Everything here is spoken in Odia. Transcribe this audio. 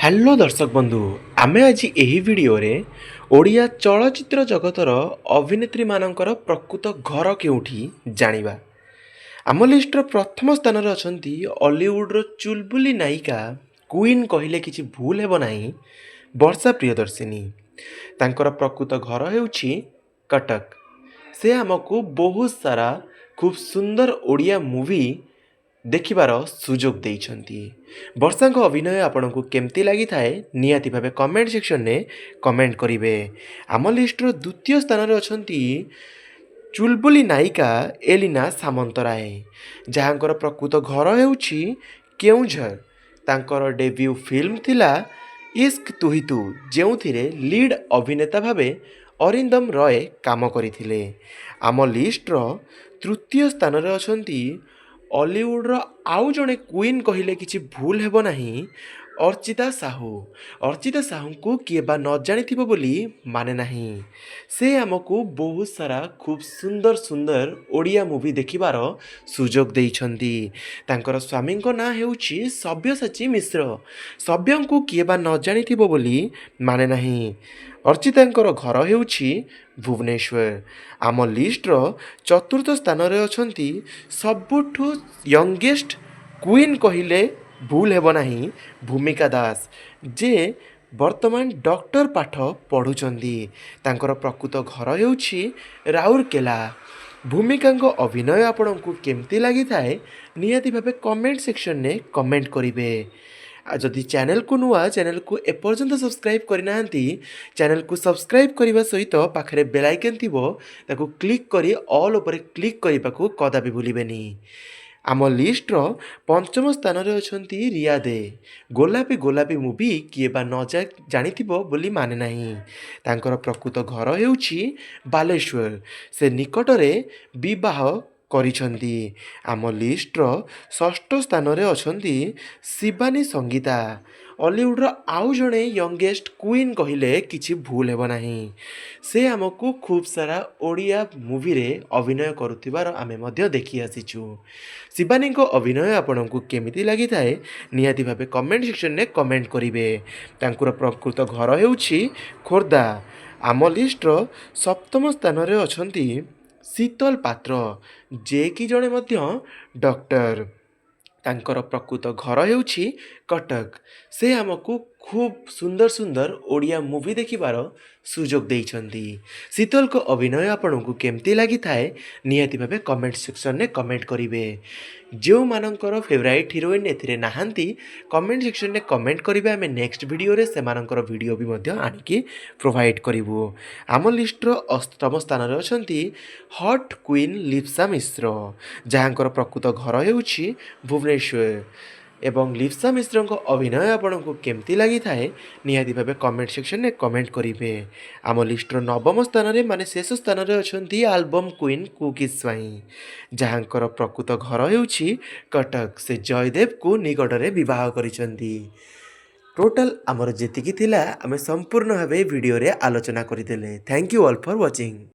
ହ୍ୟାଲୋ ଦର୍ଶକ ବନ୍ଧୁ, ଆମେ ଆଜି ଏହି ଭିଡ଼ିଓରେ ଓଡ଼ିଆ ଚଳଚ୍ଚିତ୍ର ଜଗତର ଅଭିନେତ୍ରୀମାନଙ୍କର ପ୍ରକୃତ ଘର କେଉଁଠି ଜାଣିବା। ଆମ ଲିଷ୍ଟର ପ୍ରଥମ ସ୍ଥାନରେ ଅଛନ୍ତି ଅଲିଉଡ଼ର ଚୁଲବୁଲି ନାୟିକା, କୁଇନ୍ କହିଲେ କିଛି ଭୁଲ ହେବ ନାହିଁ, ବର୍ଷା ପ୍ରିୟଦର୍ଶିନୀ। ତାଙ୍କର ପ୍ରକୃତ ଘର ହେଉଛି କଟକ। ସେ ଆମକୁ ବହୁତ ସାରା ଖୁବ୍ ସୁନ୍ଦର ଓଡ଼ିଆ ମୁଭି ଦେଖିବାର ସୁଯୋଗ ଦେଇଛନ୍ତି। ବର୍ଷାଙ୍କ ଅଭିନୟ ଆପଣଙ୍କୁ କେମିତି ଲାଗିଥାଏ, ନିହାତି ଭାବେ କମେଣ୍ଟ ସେକ୍ସନରେ କମେଣ୍ଟ କରିବେ। ଆମ ଲିଷ୍ଟର ଦ୍ୱିତୀୟ ସ୍ଥାନରେ ଅଛନ୍ତି ଚୁଲବୁଲି ନାୟିକା ଏଲିନା ସାମନ୍ତରାୟ, ଯାହାଙ୍କର ପ୍ରକୃତ ଘର ହେଉଛି କେଉଁଝର। ତାଙ୍କର ଡେବ୍ୟୁ ଫିଲ୍ମ ଥିଲା ଇସ୍କ ତୁହି ତୁ, ଯେଉଁଥିରେ ଲିଡ୍ ଅଭିନେତା ଭାବେ ଅରିନ୍ଦମ ରୟ କାମ କରିଥିଲେ। ଆମ ଲିଷ୍ଟର ତୃତୀୟ ସ୍ଥାନରେ ଅଛନ୍ତି ଅଲିଉଡ଼ର ଆଉ ଜଣେ କୁଇନ୍ କହିଲେ କିଛି ଭୁଲ ହେବ ନାହିଁ, ଅର୍ଚ୍ଚିତା ସାହୁ। ଅର୍ଚ୍ଚିତା ସାହୁଙ୍କୁ କିଏ ବା ନ ଜାଣିଥିବ ବୋଲି ମାନେ ନାହିଁ। ସେ ଆମକୁ ବହୁତ ସାରା ଖୁବ୍ ସୁନ୍ଦର ସୁନ୍ଦର ଓଡ଼ିଆ ମୁଭି ଦେଖିବାର ସୁଯୋଗ ଦେଇଛନ୍ତି। ତାଙ୍କର ସ୍ୱାମୀଙ୍କ ନାଁ ହେଉଛି ସବ୍ୟସାଚୀ ମିଶ୍ର। ସବ୍ୟଙ୍କୁ କିଏ ବା ନ ଜାଣିଥିବ ବୋଲି ମାନେ ନାହିଁ। ଅର୍ଚ୍ଚିତାଙ୍କର ଘର ହେଉଛି ଭୁବନେଶ୍ୱର। ଆମ ଲିଷ୍ଟର ଚତୁର୍ଥ ସ୍ଥାନରେ ଅଛନ୍ତି ସବୁଠୁ ୟଙ୍ଗେଷ୍ଟ କୁଇନ୍ କହିଲେ ଭୁଲ ହେବ ନାହିଁ, ଭୂମିକା ଦାସ, ଯେ ବର୍ତ୍ତମାନ ଡକ୍ଟର ପାଠ ପଢ଼ୁଛନ୍ତି। ତାଙ୍କର ପ୍ରକୃତ ଘର ହେଉଛି ରାଉରକେଲା। ଭୂମିକାଙ୍କ ଅଭିନୟ ଆପଣଙ୍କୁ କେମିତି ଲାଗିଥାଏ, ନିହାତି ଭାବେ କମେଣ୍ଟ ସେକ୍ସନରେ କମେଣ୍ଟ କରିବେ। ଆଉ ଯଦି ଚ୍ୟାନେଲକୁ ନୂଆ, ଚ୍ୟାନେଲକୁ ଏପର୍ଯ୍ୟନ୍ତ ସବସ୍କ୍ରାଇବ୍ କରିନାହାନ୍ତି, ଚ୍ୟାନେଲକୁ ସବସ୍କ୍ରାଇବ୍ କରିବା ସହିତ ପାଖରେ ବେଲ୍ ଆଇକନ୍ ଥିବ, ତାକୁ କ୍ଲିକ୍ କରି ଅଲ୍ ଉପରେ କ୍ଲିକ୍ କରିବାକୁ କଦାପି ଭୁଲିବେନି। ଆମ ଲିଷ୍ଟର ପଞ୍ଚମ ସ୍ଥାନରେ ଅଛନ୍ତି ରିୟା ଦେ। ଗୋଲାପୀ ଗୋଲାପୀ ମୁଭି କିଏ ବା ନ ଜାଣିଥିବ ବୋଲି ମାନେ ନାହିଁ। ତାଙ୍କର ପ୍ରକୃତ ଘର ହେଉଛି ବାଲେଶ୍ୱର। ସେ ନିକଟରେ ବିବାହ କରିଛନ୍ତି। ଆମ ଲିଷ୍ଟର ଷଷ୍ଠ ସ୍ଥାନରେ ଅଛନ୍ତି ଶିବାନୀ ସଙ୍ଗୀତା। ଅଲିଉଡ଼ର ଆଉ ଜଣେ ୟଙ୍ଗେଷ୍ଟ କୁଇନ୍ କହିଲେ କିଛି ଭୁଲ ହେବ ନାହିଁ। ସେ ଆମକୁ ଖୁବ୍ ସାରା ଓଡ଼ିଆ ମୁଭିରେ ଅଭିନୟ କରୁଥିବାର ଆମେ ମଧ୍ୟ ଦେଖି ଆସିଛୁ। ଶିବାନୀଙ୍କ ଅଭିନୟ ଆପଣଙ୍କୁ କେମିତି ଲାଗିଥାଏ, ନିହାତି ଭାବେ କମେଣ୍ଟ ସେକ୍ସନରେ କମେଣ୍ଟ କରିବେ। ତାଙ୍କର ପ୍ରକୃତ ଘର ହେଉଛି ଖୋର୍ଦ୍ଧା। ଆମ ଲିଷ୍ଟର ସପ୍ତମ ସ୍ଥାନରେ ଅଛନ୍ତି ଶୀତଲ ପାତ୍ର, ଯେ କି ଜଣେ ମଧ୍ୟ ଡକ୍ଟର। ତାଙ୍କର ପ୍ରକୃତ ଘର ହେଉଛି କଟକ। ସେ ଆମକୁ ଖୁବ୍ ସୁନ୍ଦର ସୁନ୍ଦର ଓଡ଼ିଆ ମୁଭି ଦେଖିବାର ସୁଯୋଗ ଦେଇଛନ୍ତି। ଶୀତଲଙ୍କ ଅଭିନୟ ଆପଣଙ୍କୁ କେମିତି ଲାଗିଥାଏ, ନିହାତି ଭାବେ କମେଣ୍ଟ ସେକ୍ସନରେ କମେଣ୍ଟ କରିବେ। ଯେଉଁମାନଙ୍କର ଫେଭରାଇଟ୍ ହିରୋଇନ୍ ଏଥିରେ ନାହାନ୍ତି, କମେଣ୍ଟ ସେକ୍ସନରେ କମେଣ୍ଟ କରିବେ। ଆମେ ନେକ୍ସଟ ଭିଡ଼ିଓରେ ସେମାନଙ୍କର ଭିଡ଼ିଓ ବି ମଧ୍ୟ ଆଣିକି ପ୍ରୋଭାଇଡ଼ କରିବୁ। ଆମ ଲିଷ୍ଟର ଅଷ୍ଟମ ସ୍ଥାନରେ ଅଛନ୍ତି ହଟ୍ କୁଇନ୍ ଲିପ୍ସା ମିଶ୍ର, ଯାହାଙ୍କର ପ୍ରକୃତ ଘର ହେଉଛି ଭୁବନେଶ୍ୱର। ଏବଂ ଲିପ୍ସା ମିଶ୍ରଙ୍କ ଅଭିନୟ ଆପଣଙ୍କୁ କେମିତି ଲାଗିଥାଏ, ନିହାତି ଭାବେ କମେଣ୍ଟ ସେକ୍ସନରେ କମେଣ୍ଟ କରିବେ। ଆମ ଲିଷ୍ଟର ନବମ ସ୍ଥାନରେ, ମାନେ ଶେଷ ସ୍ଥାନରେ ଅଛନ୍ତି ଆଲବମ୍ କୁଇନ୍ କୁକି ସ୍ୱାଇଁ, ଯାହାଙ୍କର ପ୍ରକୃତ ଘର ହେଉଛି କଟକ। ସେ ଜୟଦେବକୁ ନିକଟରେ ବିବାହ କରିଛନ୍ତି। ଟୋଟାଲ୍ ଆମର ଯେତିକି ଥିଲା, ଆମେ ସମ୍ପୂର୍ଣ୍ଣ ଭାବେ ଭିଡ଼ିଓରେ ଆଲୋଚନା କରିଦେଲେ। Thank you all for watching.